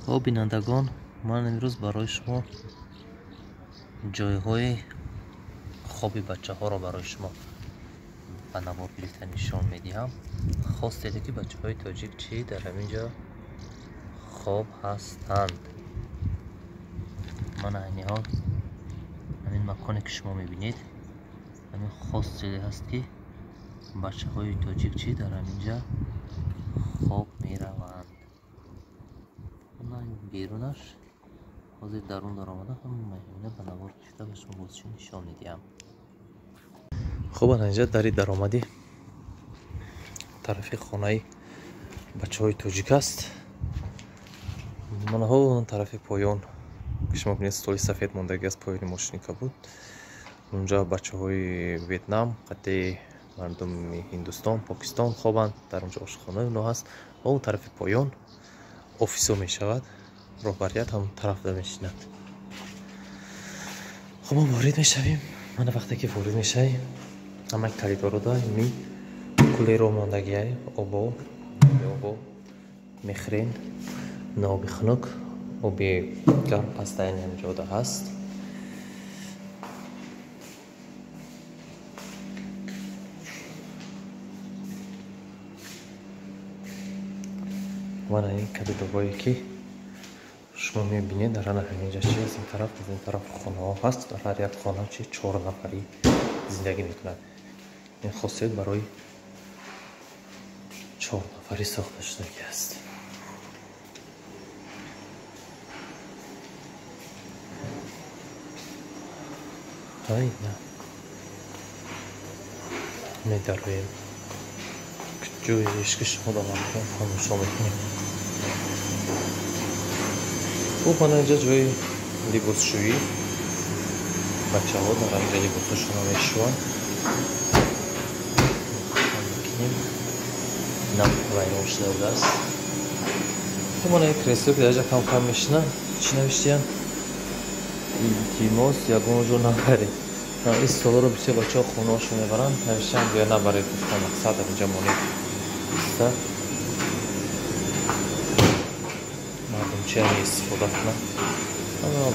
Хоб, бинандагон, ман имрӯз барои шумо ҷойҳои хоби бачаҳоро барои шумо ба навор гирифта нишон медиҳам. Хостеде ки бачаҳои тоҷик чӣ дар ҳамин ҷо хоб ҳастанд. Ман айни ҳол ҳамин маконе ки шумо мебинед, ҳамин хостеле ҳаст ки бачаҳои тоҷик чӣ дар ҳамин ҷо хоб мераванд. Берунаш ҳозир дарун даромада ҳамаи ҳамина ба навор гирифта ба шумо бозчӣ нишон медиҳам. Хуб, ана инҷа дари даромадӣ тарафи хонаи бачаҳои тоҷик аст. Манаҳо он тарафи поён ки шумо бинед, столи сафед мондагӣ аст, поёни мошини кабуд. Унҷа бачаҳои Ветнам қатъи мардуми Ҳиндустон, Покистон хобанд. Дар онҷо ошхонаи онҳо ҳаст. Ва он тарафи поён офисо мешавад, роҳбарият ҳам тарафда мешинад. Хуб, мо ворид мешавем. Мана вақте ки ворид мешавем, ҳамаи коридорода ми кулеро мондагиай, обо обо мехӯрен, на оби хунук, оби гарм пастайни ҳамҷода ҳаст. Мана ин коридорҳое ки шумо мебинед, дар ана ҳаминҷа чи аз ин тараф, аз ин тараф хонаҳо ҳаст. Дар ҳар як хона чи 4 нафарӣ зиндагӣ мекунад. Ин хосият барои 4 нафарӣ сохта шудагӣ аст. Айна медароем, ҷоеш ки шумо дамакон тамошо мекунем. Хуб, ана инҷа ҷои либосшӯӣ, бачаҳо дар ҳаминҷа либосҳошонро мешӯянд. Нам вайрон шуда будааст. Хуб, ана ин кресло ки дар инҷа кам-кам мешинанд, чӣ навиштиянд? Илтимос, ягон ҷо набаред. Ин столҳоро бисёр бачаҳо хонаҳошон мебаранд, навиштиянд гӯя набаред, гуфта мақсад ҳаминҷа монед. Иста мардум чи ҳаме истифода кунанд.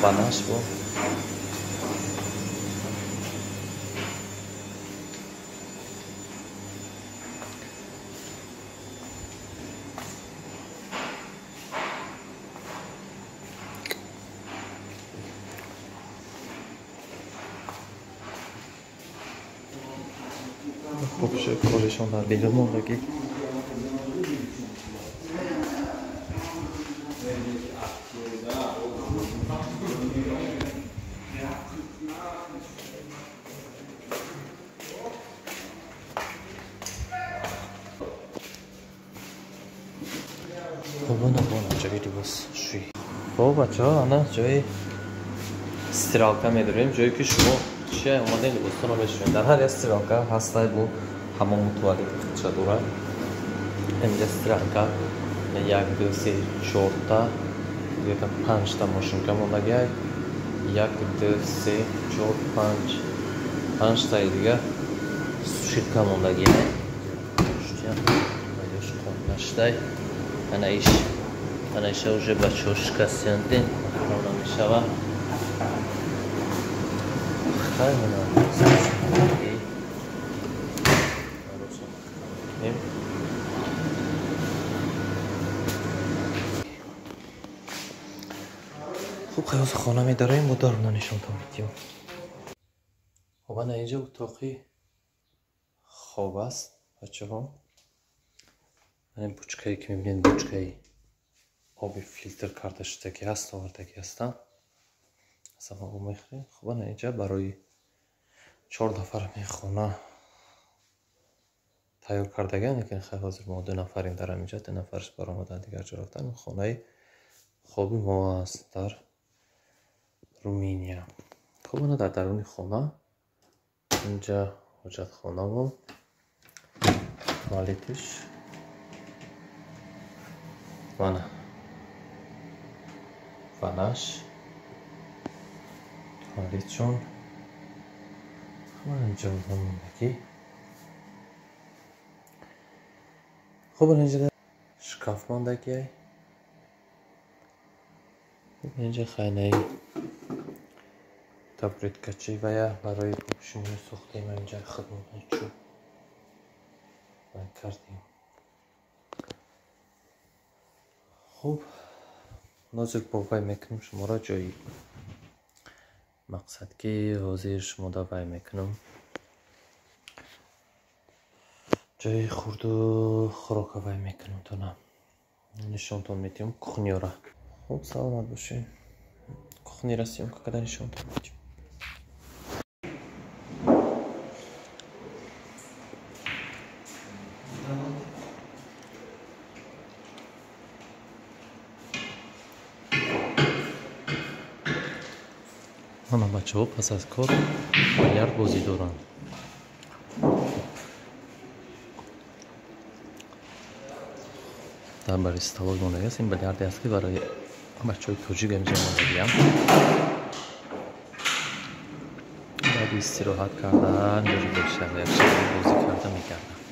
Банаш бо хуб коришон дар берун мондагӣ. Хуб, ана ҷои либосшӯӣ. Хуб, бачаҳо, ана ҷои стиралка медорем, ҷое ки шумо чи омадаи либосҳоро мешӯед. Дар ҳар як стиралка ҳастай бо ҳамому туалети худша дорад. Инҷа стиралка 1, 2, 3, 4та, где-то 5та мошинка мондагиай. 1, 2, 3, 4, 5, 5таи дига сушилка мондагиай. Наштай. Ана иш, ана иша уже бачаҳо шикастиянд, маҳрам намешава. Хай, мана хуб, ҳозир хона медароем, бо даруна нишонтон медиҳем. Хуб, ана инҷа утоқи хоб аст, бачаҳо. Ана бучкае ки мебинед, бучкаи оби филтр карда шудагӣ ҳаст, овардагӣ ҳастанд. Аз ҳама об мехӯрем. Хуб, ана инҷа барои 4 нафар хона тайёр кардагианд, лекин хай ҳозир мо 2 нафарем дар ҳаминҷа, 2 нафарш баромадан дигар ҷо рафтан. Хонаи хоби мо аст дар Руминия. Хуб, ана дар даруни хона инҷа ҳоҷатхонаву туалетиш. Вана ванаш, туалетшон. Хуб, инҷа мондагӣ. Хуб, инҷа шкаф мондагиай. Инҷа хайнаи табуреткачи вая барои пӯшимони сохтем, инҷа хидмат чӯб кардем. Хуб, нозир бо вай мекунем шуморо ҷои мақсад ки ҳозир шумо да вай мекунам. Ҷои хурду хӯрока вай мекунам тона. Нишонтон медиҳам кухняра. Хуб, саломат бошед. Кухняра съёмка карда нишонтон медиҳам. Мана бачаҳо пас аз кор билярд бозӣ доранд. Дар бари столой мондагиаст. Ин билярде аст ки барои бачаҳои тоҷик инҷа мондагиам. Баъди истироҳат кардан ҷои бошад як шаб бозӣ карда мегарданд.